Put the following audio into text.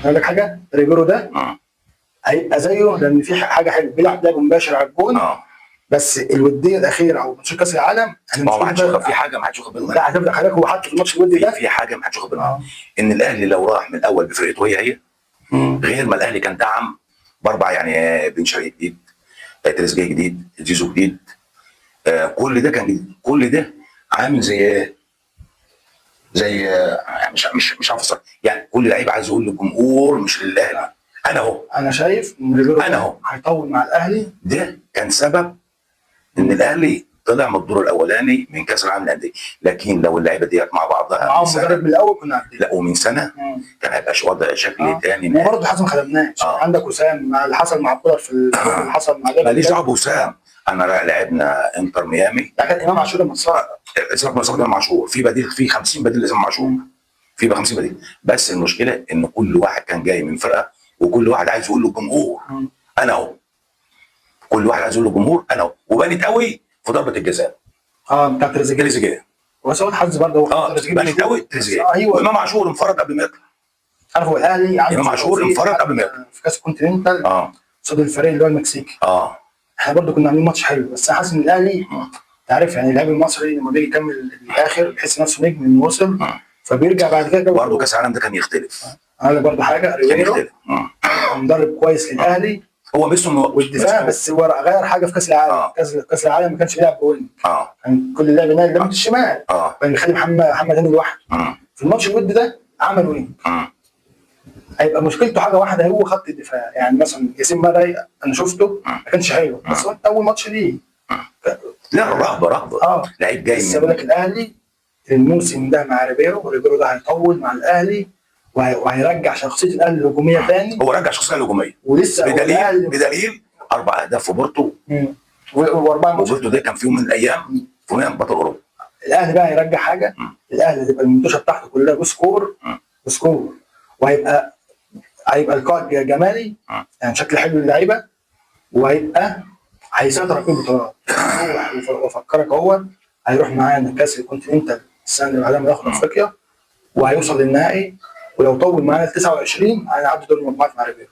اقول لك حاجة، ريبيرو ده هيبقى زيه، لان في حاجة حلوه، بيلعب لعب مباشر على الجون. بس الودية الاخيرة او ماتش كاس العالم احنا ما هو ما مش حدش في حاجة ما حدش واخد باله منها. لا، هتبدا حضرتك، هو حتى في الماتش الودي في ده في حاجة ما حدش واخد باله منها، ان الاهلي لو راح من الاول بفرقته هي هي، غير ما الاهلي كان دعم باربع، يعني بن شرقي جديد، تريزيجيه جديد، زيزو جديد، كل ده كان جديد، كل ده عامل زي ايه؟ زي مش عارف أفسر. يعني كل لعيب عايز يقول للجمهور مش للاهلي انا اهو. انا شايف ان ريبيرو أنا أهو. هيطول مع الاهلي. ده كان سبب ان الاهلي طلع من الدور الاولاني من كاس العالم للانديه، لكن لو اللعيبة ديت مع بعضها معاهم من سنة- مدرب من الاول كنا عارفين. لا، ومن سنة كان هيبقى وضع شكل تاني نهائي. وبرضه حسن ما خدمناش. عندك وسام مع اللي حصل مع كولر في اللي حصل مع ماليش دعوه بوسام، انا لعبنا انتر ميامي. لا، كان امام عاشور لما اتصاب. سيبك من صلاح امام عاشور، في بديل، في 50 بديل لامام عاشور، في بقى 50 بديل، بس المشكلة ان كل واحد كان جاي من فرقه، وكل واحد عايز يقول للجمهور انا اهو، كل واحد عايز يقول للجمهور انا اهو، وبانت قوي في ضربه الجزاء. اه، بتاع تريزيجيه. تريزيجيه. بس هو الحظ برضه هو تريزيجيه بانت مشهور. قوي تريزيجيه. ايوه. وامام عاشور انفرد قبل ما يطلع. عارف، هو الاهلي عنده إمام عاشور توفيق انفرد قبل ما يطلع. في كاس كونتيننتال قصاد الفريق اللي هو المكسيكي. احنا برضه كنا عاملين ماتش حلو، بس انا حاسس ان الاهلي، انت عارف يعني اللاعب المصري لما بيجي يكمل الاخر بيحس نفسه نجم انه وصل، فبيرجع بعد كده. برضه كاس العالم ده كان يختلف. انا برضه حاجة كان ريبيرو يختلف. مدرب كويس للاهلي هو ميسو والدفاع، بس هو غير حاجة في كاس العالم. كاس العالم ما كانش بيلعب ب wing. كان كل لعب نادي لعبه الشمال. كان بيخلي محمد هاني لوحده. في الماتش الود ده عمل wing. هيبقى مشكلته حاجة واحده، هو خط الدفاع، يعني مثلا ياسين مرعي انا شفته ما كانش حلو، بس هو اول ماتش ليه. لا، رهبة رهبه. لعيب جاي بس من بقول لك الاهلي الموسم ده مع ريبيرو، ريبيرو ده هيطول مع الاهلي وهيرجع شخصية الاهلي الهجومية تاني. هو رجع شخصية الهجومية. ولسه هو بدليل الاهلي بدليل 4 اهداف في بورتو. واربعة ماتش. وبورتو ده كان في يوم من الايام في يوم بطل اوروبا. الاهلي بقى هيرجع حاجه. الاهلي هتبقى المنتوشه بتاعته كلها ب score ب score، وهيبقى القاء جمالي. يعني شكل حلو للعيبه، وهيبقى هيسيطر على كل البطولات. وافكرك، هو هيروح معانا كاس الكونتيننتال السنة اللي بعدها لما ياخد افريقيا، وهيوصل للنهائي، ولو طول معانا ل 29 هنعدي دور المجموعات مع ريبيرو.